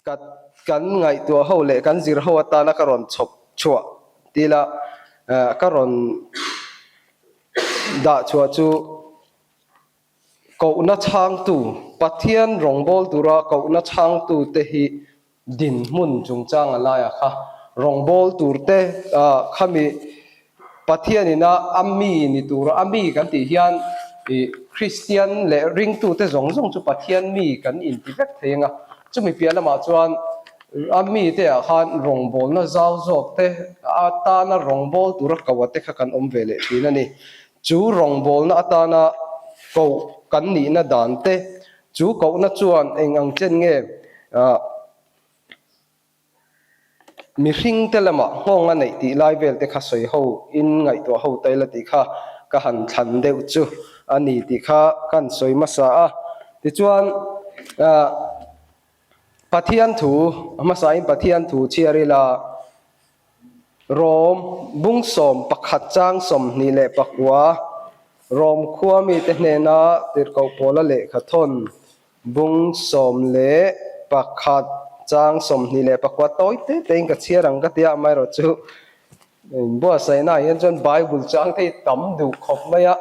Ka kan ngaihtuah ho leh kan zir ho atana ka rawn chhawp chhuah tila ka rawn dah chhuah chu kohna chhangtu Pathian rawngbâwl tura kohna chhangtu te hi dinhmun chungchang a laia kha rawngbâwl tur te khami Pathianina a mi ni tura a mi kan tih hian ih Kristian leh ringtute zawng zawng chu Pathian mi kan inti vek thei ang a, chumi piah lamah chuan a mite ah khan rawngbawlna zau zawk te atana rawngbâwl tura koh a te kha kan awm ve leh thin a ni. Chu rawngbawlna atana koh kan nihna dan te, chu kohna chuan eng ang chen nge ah Mihringte lamah nghawng a neih tih lai vel te kha sawi ho in ngaihtuah ho ta ila tih kha ka han thlan deuh chu a ni tih kha kan sawi hmasa a. Tichuan Pathian thu hmasain Pathian thu chhiar ila Rom bungsawm pakhat chang 29 Rom khua mite hnena tirhkoh pawla lehkha thawn Bung 11 chang 29 tawi te tein ka chhiar ang ka ti a, amaherawhchu inbuatsaihna ah hian chuan Bible chang te hi tam duh khawp mai a,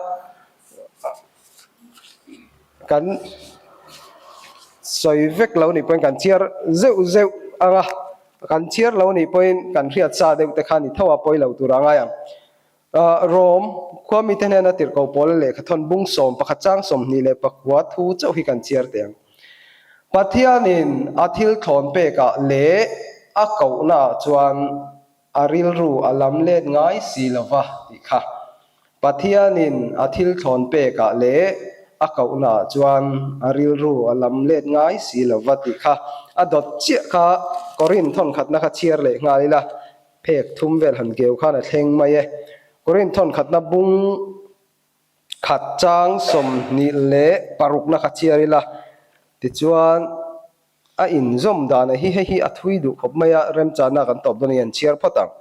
kan sawi vek lo nih pawhin kan chhiar zeuh zeuh ang a, kan chhiar lo nih pawhin kan hriat sa deuh te kha ni tho a pawi lo tur a ngai ang. Rom khua mite hnena tirhkoh pawl lehkha thawn bung 11 chang 29 thu chauh hi kan chhiar teh ang. Pathianin a thil thlawn pekah leh a kohnaah chuan a rilru a lam let ngai si lo va tih kha. Pathianin a thil thlawn pekah leh a kohnaah chuan a rilru a lam let ngai si lo va tih kha. A dawt chiah kha Korin thawn khatna kha chhiar leh nghal ila. Phek thum vel han keu khan a thleng mai e. Korin thawn khatna bung khat chang 26 na kha chhiar ila tichuan a inzawm dan a hi hei hi a thui duh khawp mai a, remchana kan tawp dawn a ni an chhiar phawt ang.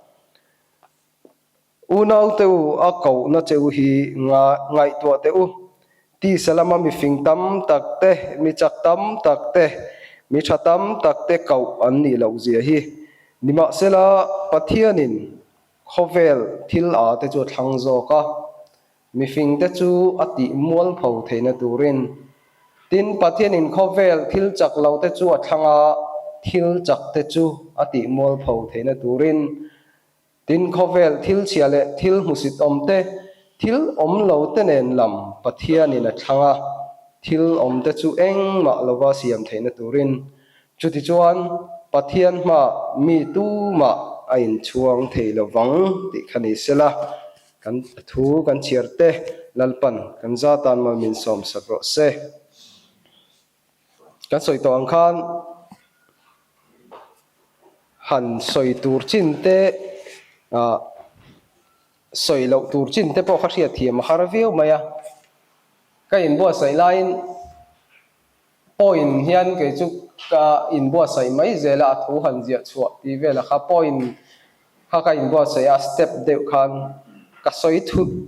Unaute u a kohna che u hi ngaihtuah teh u. Tisa lama mi fing tam tak te, mi chak tam tak te, mi tha tam tak te koh an nih loh zia hi. Nimahsela, Pathianin khawvel thil a te chu a thlang zawk a, mi fing te chu a tih mualpho theihna turin. Tin, Pathianin khawvel thil chak lo te chu a thlang a, thil chak te chu a tih mualpho theihna turin. Tin, khawvel thil chhia leh thil hmusit awm te, thil awm lo te nen lam Pathianin a thlang a, thil awm te chu engmah lova siam theihna turin. Chutichuan, Pathian hmaah mi tumah a inchhuang thei lo vang tih kha ni sela, kan thu kan chhiar te Lalpan kan za tan mal min sawmsak rawh se. Kan sawi tawh ang khan han sawi tur chin te ah sawi loh tur chin te pawh kha hriat thiam a har viau mai a, ka inbuatsaih laiin point hian kei chu ka inbuatsaih mai zel a, a thu han ziah chhuah tih velah kha point kha ka inbuatsaih a step deuh khan ka sawi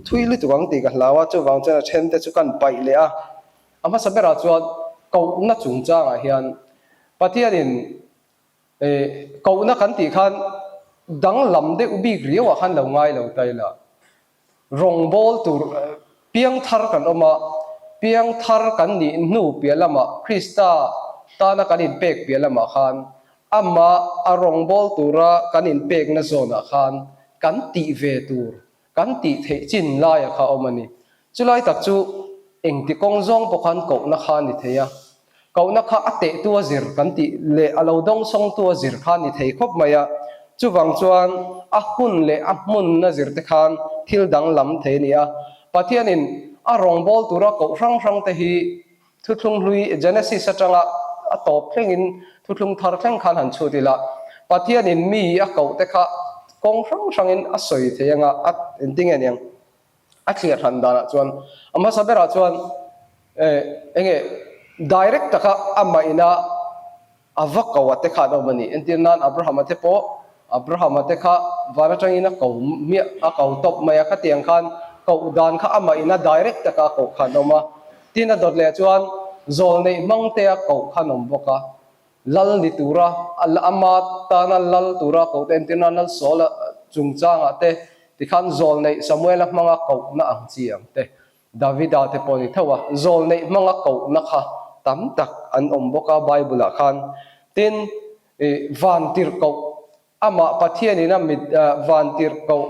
thui lutuk ang tih ka hlau a, chuvang chuan a then te chu kan paih leh a. A hmasa berah chuan kohna chungchangah hian Pathianin kohna kan tih khan danglam deuh bik riauah khan lo ngai lo ta ila. Rawngbâwl tur piangthar kan awm a, piangthar kan nih hnu piah lamah Krista tana kan inpek piah lamah khan amah a rawngbâwl tura kan inpekna zawnah khan kan tih ve tur Kan tih theih chin laia kha awm a ni. Chulai tak chu engti kawng zawng pawh khan kohna kha a ni thei a. Kohna kha a tehtu a zir kan tih leh a lo dawngsawngtu a zir kha a ni thei khawp mai a. Chuvang chuan a hun leh a hmunna zir te khan thil danglam thei a ni a. Pathianin a rawngbâwl tura koh hrang hrang te hi Thuthlung hlui Genesis atanga a tawp thlengin thuthlung thar thleng khan han chhut ila, Pathianin mi a koh te kha kawng hrang hrangin a sawi thei anga a engtinge aniang a thliar hran danah chuan a hmasa berah chuan enge direct taka amah ina A va ko a te kha an awm a ni. Entir nan Abraham-a te pawh, Abraham-a te kha van atangin a ko hmiah, a ko tawp mai a, khatiang khan koh dan kha amah in a direct taka a koh kha an awm a. Tin a dawt leh chuan zawl neih hmang te a koh kha an awm bawk a. Lal ni tura, ama tana lal tura koh te entir nan Lal Saula chungchangah te tikhan zawlneih Samuela hmanga kohna ang chi ang te Davida te pawh ni tho a, zawlneih hmanga kohna kha tam tak an awm bawk a Bible ah khan. Tin, vantirhkoh Amah Pathianin a mit vantirhkoh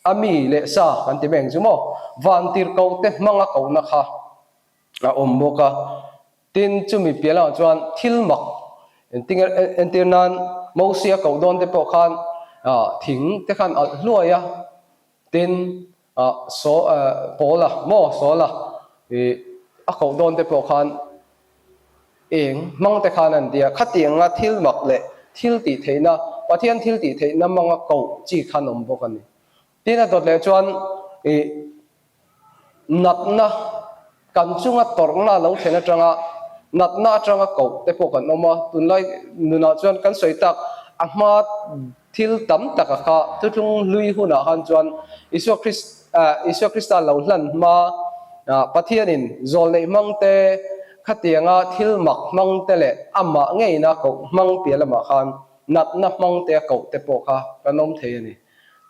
a mi leh sa kan ti mai ang chu maw? Vantirhkoh te hmanga kohna kha a awm bawk a. Tin, chumi piah lamah chuan thil mak entir nan Mosia koh dawn te pawh khan thing te khan alh hluai a, tin Paula maw Saula a koh dawn te pawh khan Eng hmang te khan an tia, khatianga thil mak leh thil tih theihna, Pathian thil tih theihna hmanga koh chi khan awm bawk a ni. Tin a dawt leh chuan ih natna kan chunga tawrhna lo thlen atanga natna atanga koh te pawh kan awm a, tunlai nunah chuan kan sawi tak a hma thil tam taka kha thuthlung hlui hunah khan chuan Isua Kris Isua Krista lo hlan hma Pathianin zawlneih hmang te, khatianga thil mak hmang te leh amah ngeina koh hmang piah lamah khan natna hmang te a koh te pawh kha kan awm thei a ni.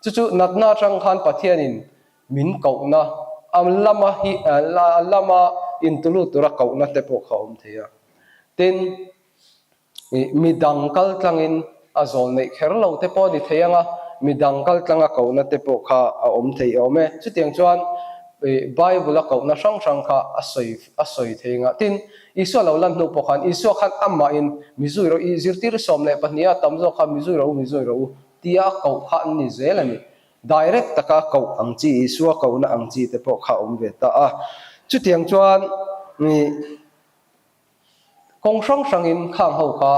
Chu chu natna atang khan Pathianin min kohna, a lama hi a lama intulut tura kohna te pawh kha a awm thei a. Tin. Ih, midang kal tlangin a zawl neih kher lo te pawh a ni thei ang a, midang kal tlanga kohna te pawh kha a awm thei awm e. Chutiang chuan ih Bible a kohna hrang hrang kha a sawi a sawi thei ang a. Tin, Isua lo lan hnu pawh khan Isua khan amahin mi zui rawh, ih zirtir 12 a tam zawk kha mi zui rawh u, mi zui rawh u tia a koh kha an ni zel a ni. Direct taka koh ang chi, Isua kohna ang chi te pawh kha a awm ve ta a. Chutiang chuan ih. Kawng hrang hrangin khang ho kha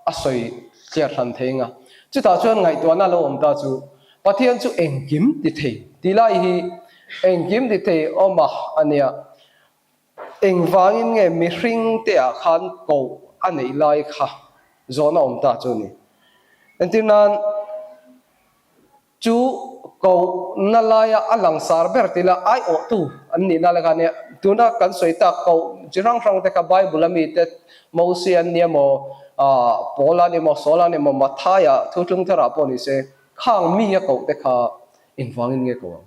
a sawi tliar hran thei eng a. Chutah chuan ngaihtuahna lo awm ta chu Pathian chu engkim ti thei tih lai hi engkim ti thei awm a a nia. Engvangin nge mihring te ah khan koh a neih lai kha zawhna awm ta chu a ni. Entirnan. Chu ko na laia a langsar ber tila aiawhtu an nihna lai kha nia. Tuna kan sawi tak ko chi hrang hrang te kha Bible a mite Mosia an nia maw, Paula an ni maw, Saula an ni maw, Mathaia Thuthlung Tharah pawh ni se khang mi a koh te kha engvangin nge ko ang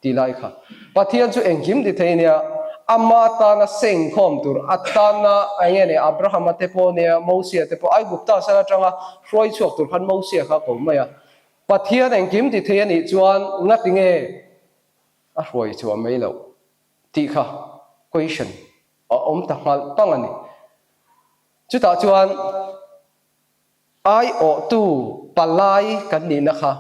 tih lai kha. Pathian chu engkim ti thei nia, ama tana sengkhawm tur atana eng nge ni Abrahama te pawh nia, Mosia te pawh Aigupta sal atanga hruai chhuak tur khan Mosia kha a ko mai a. Pathian engkim ti thei a nih chuan ngati nge a hruai chhuah mai loh tih kha question a awm ta nghalh pang a ni. Chutah chuan aiawhtu palai kan nihna kha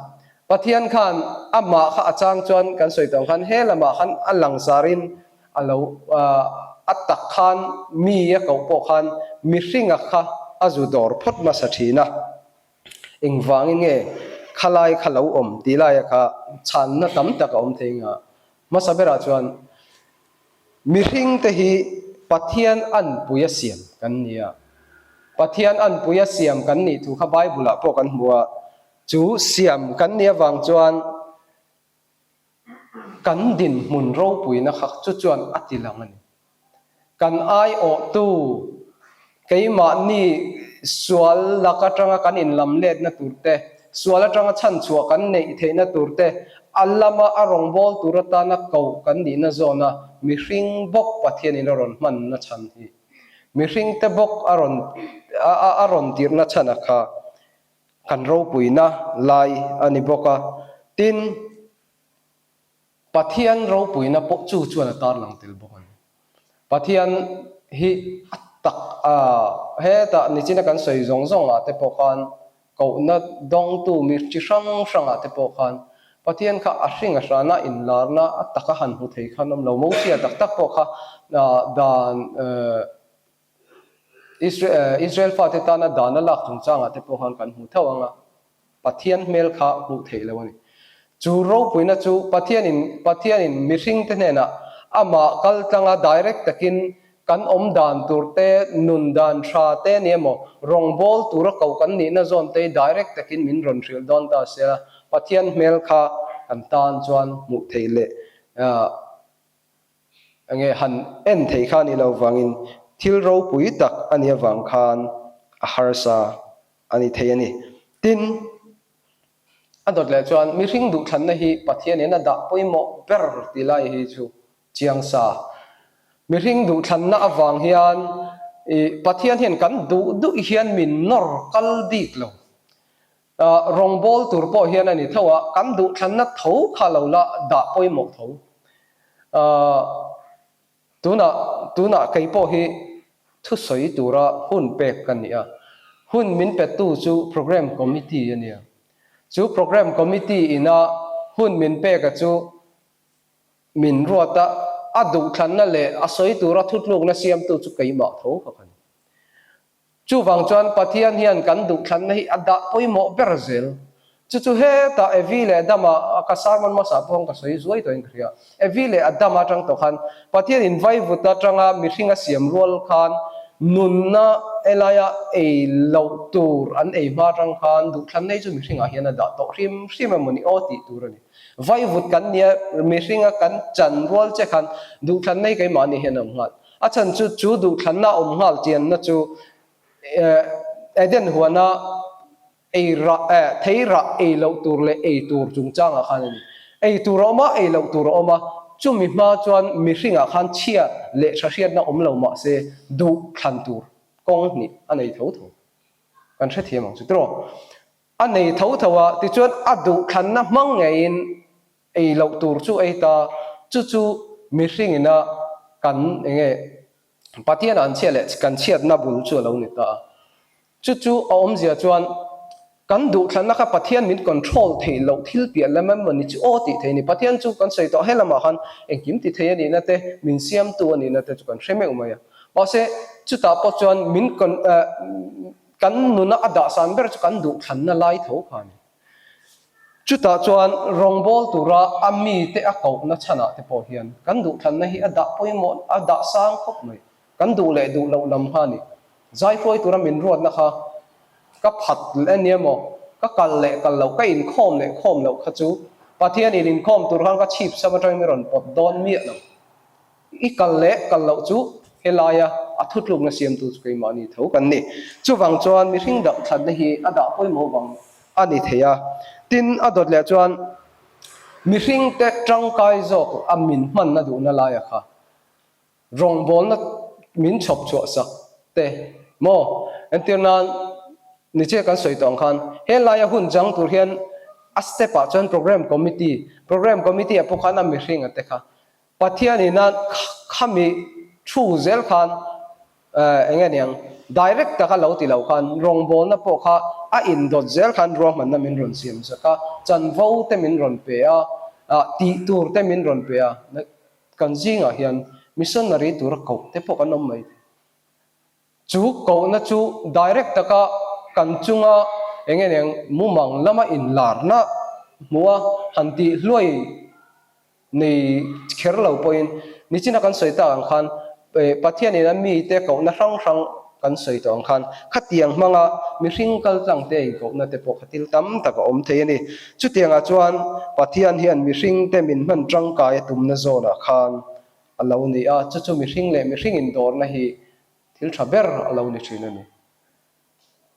Pathian khan amah kha a chang chuan kan sawi tawh ang khan he lamah khan a langsarin a lo a tak khan mi a koh pawh khan mihringa kha a zu dawr phawt hmasa thin a. Engvangin nge khalai kha lo awm tih laia kha chhanna tam tak a awm thei nga. Hmasa berah chuan mihring te hi Pathian anpui a siam kan ni a. Pathian anpui a siam kan nih thu kha Bible ah pawh kan hmu a. Chu siam kan nih avang chuan Kan dinhmun ropuina kha chu chuan a ti lang a ni. Kan aiawhtu keimahni sual lak atanga kan inlam letna tur te, sual atanga chhanchhuah kan neih theihna tur te, a lama a rawngbâwl tur atana koh kan nihna zawna mihring bawk Pathianin a rawn hmanna chhan hi, mihringte bawk a rawn a rawn tirhna chhana kha Kan ropuina lai a ni bawk a, tin, Pathian ropuina pawh chu chuan a tarlang tel bawk a ni. Pathian hi a tak a, hetah nichina kan sawi zawng zawngah te pawh khan kohna dawngtu mi chi hrang hrangah te pawh khan Pathian kha a hring a hrana inlarna a taka han hmu thei khan awm lo. Mosia tak tak pawh kha dan Israel fate tana dan a lak chungchangah te pawh khan kan hmu tho ang a, Pathian hmel kha hmuh theih lo a ni. Chu ropuina chu Pathianin Pathianin mihringte hnenah amah kal tlanga direct takin kan awm dan tur te, nun dan tha te ni emaw, rawngbâwl tura koh kan nihna zawn te hi direct takin min rawn hrilh dawn ta se la, Pathian hmel kha kan tan chuan hmuh theih leh Enge han en theih kha a nih loh vangin thil ropui tak a nih avang khan a harsa a ni thei a ni. Tin, a dawt leh chuan mihring duhthlanna hi Pathianin a dah pawimawh ber tih lai hi chu chiang sa. Mihring duhthlanna avang hian Pathian hian kan duh duh hian min nawr kal bik lo. Rawngbawl tur pawh hian a ni tho a, kan duhthlanna tho kha lo la dah pawimawh tho. Tunah, tunah kei pawh hi thusawi tura hun pek ka ni a, hun min petu chu Programme Committee a nia. Chu Programme Committee ina hun min peka chu min ruat a, a duhthlanna leh a sawi tura thutlukna siamtu chu keimah tho kha ka ni. Chuvang chuan Pathian hian kan duhthlanna hi a dah pawimawh ber zel. Chu chu hetah Evi leh Adama, ka sermon hmasa pawh ka sawi zuai tawhin ka hria. Evi leh Adama atang tawh khan Pathianin vaivut atanga mihring a siam rual khan nunna elaia ei loh tur an ei hma atang khan duhthlanna hi chu mihringah hian a dah tawh hrim hrim emaw ni aw tih tur a ni. Vaivut kan nia mihringa kan chan rual che khan duhthlanna hi keimahni hian a awm nghal. A chhan chu chu duhthlanna awm nghal chianna chu Eden huana ei rah thei rah ei loh tur leh ei tur chungchangah khan a ni. Ei tur a awm a, ei loh tur a awm a, chumi hma chuan mihringah khan chhia leh tha hriatna awm lo mah se duhthlan tur kawng hnih a nei tho tho. Kan hrethiam ang chu tiraw? A nei tho tho a, tichuan a duhthlanna hmang ngeiin Ei loh tur chu ei ta, chu chu mihringina kan enge Pathian an chhiat leh kan chhiatna bul chu a lo ni ta a. Chu chu a awmzia chuan kan duhthlanna kha Pathian min control theih loh thil piah lam emaw ni chu aw tih thei a ni. Pathian chu kan sawi tawh helamah khan engkim ti thei a nihna te, min siamtu a nihna te chu kan hre meuh mai a. Mahse chutah pawh chuan min kan nuna a dahsan ber chu kan duhthlanna lai tho kha a ni. Chutah chuan rawngbâwl tura a mite a kohna chhanah te pawh hian kan duhthlanna hi a dah pawimawh, a dah sang khawp mai. Kan duh leh duh loh lam kha a ni. Zaihruai tura min ruatna kha ka phat leh nia maw, ka kal leh kal loh, ka inkhawm leh khawm loh kha chu Pathianin inkhawm tur khan ka chhip sam atangin min rawn pawt dawn miah lo. I kal leh kal loh chu helaia a thutlukna siamtu chu keimahni tho kan ni. Chuvang chuan mihring dah thlatna hi a dah pawimawh vang a ni thei a. Tin, a dawt leh chuan mihringte tangkai zawk a min hmanna duhna laia kha rawngbawlna min chhawp chhuah sak te maw? Entir nan niche kan sawi tawh ang khan helaia hun chang tur hian a step ah chuan program committee, program committee ah pawh khan a mihringa te kha Pathianin a khami thu zel khan eng nge niang, direct taka lo ti lo khan rawngbawlna pawh kha a indawt zel khan ruahmanna min rawn siam zak a, chanvo te min rawn pe a, tih tur te min rawn pe a, kan zingah hian missionary tura koh te pawh kan awm mai thei. Chu kohna chu direct taka kan chunga eng nge niang mumang lama inlarna hmuha han tih hluai Nei kher lo pawhin nichina kan sawi tak ang khan Pathianin a mite kohna hrang hrang kan sawi tawh ang khan khatiang hmanga mihring kal tlang te inkohna te pawh kha thil tam tak a awm thei a ni. Chutiangah chuan Pathian hian mihringte min hman tangkai a tumna zawnah khan a lo ni a, chu chu mihring leh mihring indawrna hi thil tha ber a lo ni thin a ni.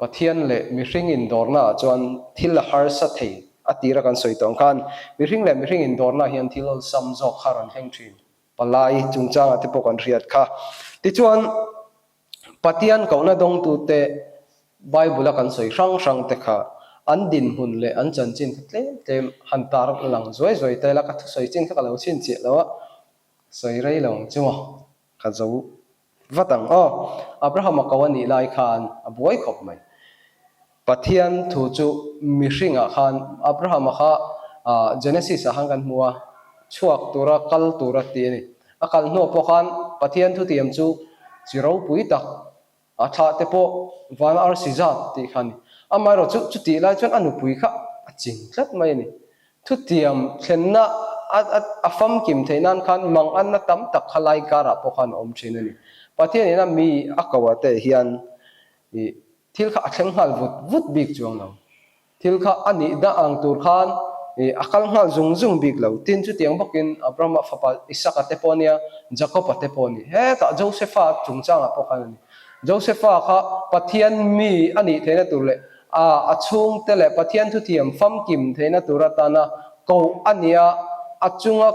Pathian leh mihring indawrnaah chuan thil a harsa thei a tira kan sawi tawh ang khan mihring leh mihring indawrnaah hian thil awlsam zawk kha a rawn thleng thin. Palai chungchangah te pawh kan hriat kha. Tichuan, Pathian kohna dawngtute Bible-a kan sawi hrang hrang te kha an dinhmun leh an chanchin kha tlem tlem han tar lang zuai zuai ta ila ka thusawi chin kha ka lo chhinchhiah lo a, sawi rei lo ang chu maw ka zo Vat ang aw. Abraham a ko a nih lai khan a buai khawp mai. Pathian thu chu mihringah khan Abraham-a kha Genesis-ah khan kan hmu a, chhuak tura kal tura ti a ni. A kal hnuah pawh khan Pathian thutiam chu chi ropui tak, a thlah te pawh van arsi zat tih kha a ni. Amaherawhchu chutih lai chuan a nupui kha a ching tlat mai a ni. Thutiam thlenna a famkim theih nan khan manganna tam tak kha lai karah pawh khan a awm thin a ni. Pathianin a mi a ko a te hian ih thil kha a thleng nghal vut vut bik chuang lo. Thil kha a nih dah ang tur khan ih a kal nghal zung zung bik lo. Tin chutiang bawkin Abrahama fapa Isaka te pawh a nia, Jakoba te pawh a ni. Hetah Josefa chungchangah pawh khan a ni. Josepha kha Pathian mi a nih theihna tur leh a a chhungte leh Pathian thuthiam famkim theihna tur atana koh a ni a, a chunga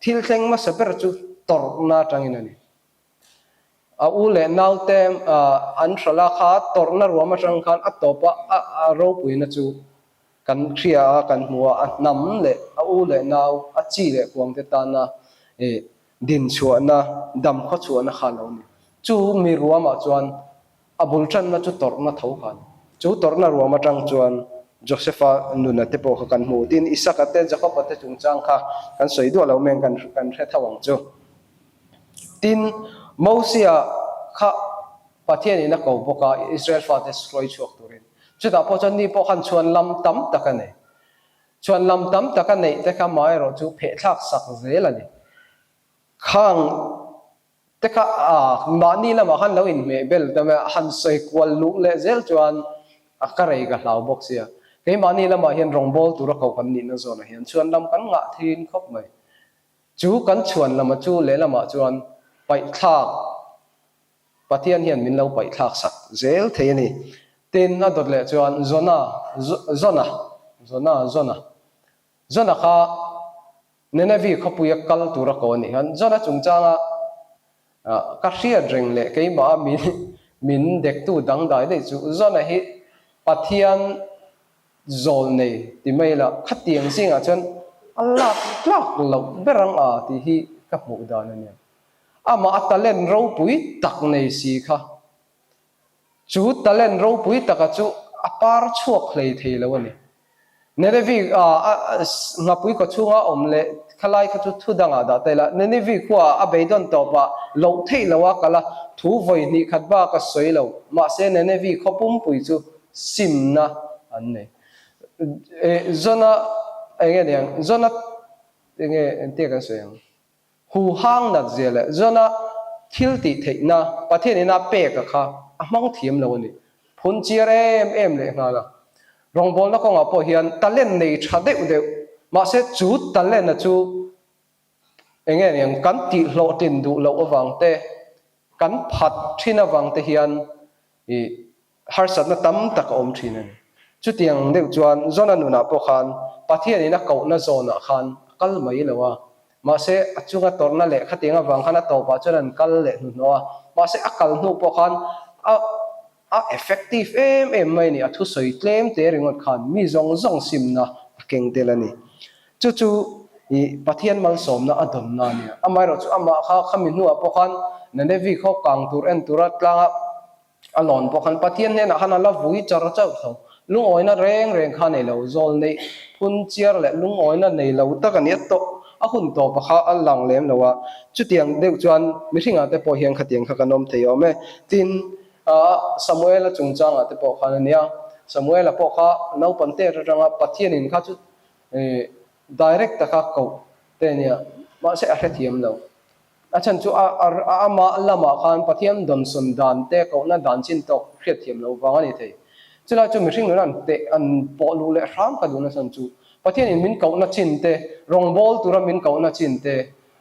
thil thleng hmasa ber chu tawrhna atangin a ni. A u leh naute an hralh a kha tawrhna ruam atang khan a tawp a, a ropuina chu kan hria a, kan hmu a, a hnam leh a u leh nau, a chi leh kuangte tana dinchhuahna, dam khawchhuahna kha a lo ni. Chu mi ruamah chuan A bul tanna chu tawrhna tho kha a ni. Chu tawrhna ruam atang chuan Josepha nuna te pawh kha kan hmu. Tin, Isaka te, Jakoba te chungchang kha kan sawi duah lo mai ang, kan kan hre tho ang chu. Tin, Mosia kha Pathianin a ko bawk a, Israel fate hruai chhuak turin. Chutah pawh chuan ni pawh khan chhuan lam tam tak a nei. Chhuan lam tam tak a neih te kha amaherawh chu phehthlak sak zel a ni. Khang Te kha a mahni lamah khan lo inhmeh bel ta mai a, han sawi kual luh leh zel chuan a ka rei ka hlau bawk sia. Keimahni lamah hian rawngbawl tura ko kan nihna zawnah hian chhuan lam kan ngah thin khawp mai. Chu kan chhuan lama chu lehlamah chuan paihthlak Pathian hian min lo paihthlak sak zel thei a ni. Tin, a dawt leh chuan Zona, Zona, Zona, Zona, Zona kha Nineveh khawpuia kal tura ko a nih hian Jona chungchanga ka hriat reng leh keimah min min dektu dangdai daih chu Jona hi Pathian zawl nei ti mai la khatiang zingah chuan a lak tlak loh ber ang a tih hi ka hmuh dan a nia. Amah a talent ropui tak nei si kha Chu talent ropui taka chu a par chhuak hlei thei lo a ni. Nineveh nghapui kaw chhunga awm leh khalai kha chu thu dangah dah ta ila, Nineveh khuaah a beidawn tawpah loh theih loha kal a, thu vawi hnih khat bak a sawi lo. Mahse Nineveh khaw pumpui chu simna an nei. Jona enge niang? Jona enge engtia kan sawi ang? Huhang nat zia leh Jona thil tih theihna Pathian ina pek a kha a hmang thiam lo a ni. Phun chiar em em leh nghal a. Rawngbawlna kawngah pawh hian talent nei tha deuh deuh mahse chu talent a chu eng nge niang kan tih hlawhtlin duh loh avang te, kan phat thin avang te hian ih Harsatna tam tak a awm thin a ni. Chutiang deuh chuan Jona nunah pawh khan Pathianin a kohna zawnah khan a kal mai lo a. Mahse, a chunga tawrhna leh khatiang avang khan a tawpah chuan an kal leh hnuhnawh a. Mahse, a kal hnu pawh khan a a effective em em mai a ni. A thusawi tlem te ringawt khan mi zawng zawng simna a keng tel a ni. Chu chu i Pathian malsawmna a dawnna a nia. Amaherawhchu amah kha khami hnuah pawh khan Nineveh khaw kang tur en tura tlanga A lawn pawh khan Pathian hnenah khan a la vui char chauh tho. Lungawina reng reng kha a nei lo. Zawl neih phun chiar leh lungawina nei lo tak a ni a tawh. A hun tawpa kha a lang lem lo a. Chutiang deuh chuan mihringah te pawh hian khatiang kha kan awm thei awm e. Tin, Samuela chungchangah te pawh khan a nia. Samuela pawh kha naupang te atanga Pathianin kha chu direct taka koh te a nia. Mahse a hrethiam lo. A chhan chu a amah lamah khan Pathian dawnsawn dan te kohna dan chin tawk hriatthiam loh vang a ni thei. Chulai chu mihring nuna an teh an pawh luh leh hram ka duhna chhan chu Pathianin min kohna chin te, rawngbawl tura min kohna chin te,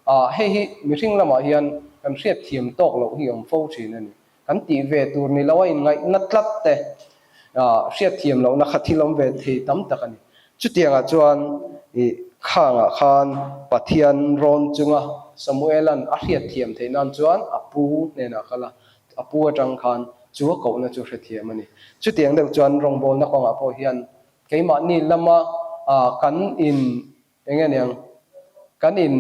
ah hei hi mihring lamah hian kan hriatthiam tawk loh hi awm fo thin a ni. Kan tih ve tur ni lo a inngaihna tlat te hriatthiam lohna kha thil awm ve thei tam tak a ni. Chutiangah chuan i khangah khan Pathian rawn chunga Samuela'n a hriatthiam theih nan chuan a pu hnenah kal a, a pu atang khan chu a kohna chu hrethiam a ni. Chutiang deuh chuan rawngbawlna kawngah pawh hian keimahni lama kan in Eng nge niang? Kan in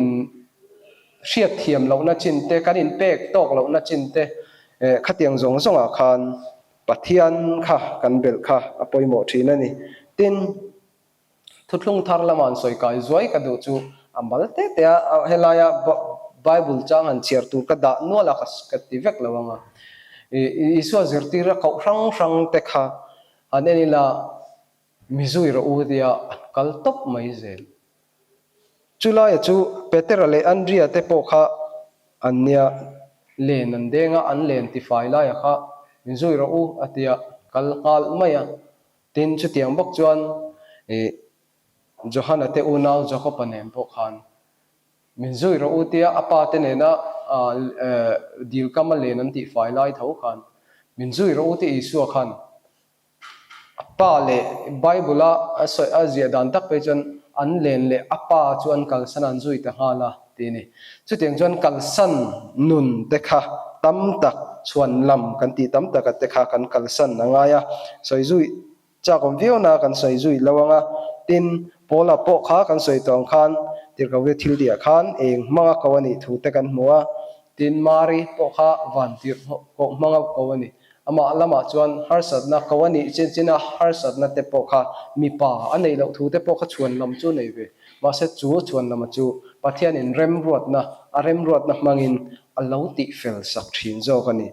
hriatthiam lohna chin te, kan in pek tawk lohna chin te, khatiang zawng zawngah khan Pathian kha kan belh kha a pawimawh thin a ni. Tin, thuthlung thar lama an sawi kai zuai ka duh chu a mal te te a, helaia Bible chang han chhiar tur ka dah nual a, ka ti vek lo ang a. Isua zirtir a koh hrang hrang te kha han en ila, Mizui rawh u tia an kal tawp mai zel. Chulaia chu Petera leh Andria te pawh kha an nia. Len an deng a, an len tifai laia kha Mizui rawh u a tia kal nghal mai a. Tin, chutiang bawk chuan Johana te unau Jakoba nen pawh khan Min zui rawh u tia a pa te nena dil kam a len an tih fai lai tho khan. Min zui rawh u tih Isua khan a pa leh Bible-a a sawi a ziah dan tak phei chuan an len leh a pa chu an kalsan a, an zui ta nghal a tih a ni. Chutiang chuan kalsan nun te kha tam tak chhuan lam kan tih tam taka te kha kan kalsan a ngai a, sawi zui Chak awm viau na kan sawi zui lo ang a, tin, Paula pawh kha kan sawi tawh ang khan tirhkohte thil tihah khan eng hmanga ko a nih thu te kan hmu a, tin, Mari pawh kha van tirhkoh hmanga ko a ni. Amah lamah chuan harsatna ko a nih chin chin a, harsatna te pawh kha mipa a neih loh thu te pawh kha chhuan lam chu nei ve. Mahse chu chhuan lama chu Pathianin remruatna, a remruatna hmangin a lo tihfel sak thin zawk a ni.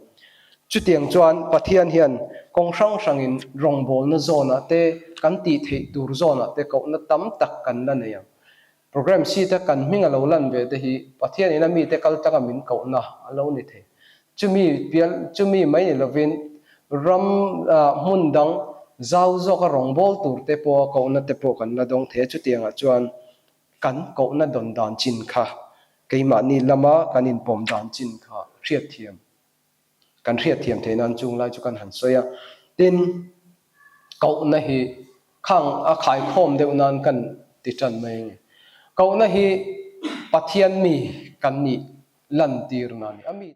Chutiang chuan Pathian hian kawng hrang hrangin rawngbawlna zawnah te, kan tih theih tur zawnah te kohna tam tak kan la nei ang. Programme sheet a kan hming a lo lan ve te hi Pathianin a mite kal tlanga min kohna a lo ni thei. Chumi pial chumi mai ni lovin ram hmun dang zau zawka rawngbâwl tur te pawha kohna te pawh kan la dawng thei a, chutiangah chuan kan kohna dawn dan chin kha keimahni lama kan inpawm dan chin kha hriatthiam Kan hriatthiam theih nan chung lai chu kan han sawi a, tin, kohna hi khang a khaikhawm deuh nan kan ti tan mai a ni. Kohna hi Pathian mi kan nih lantirna a ni.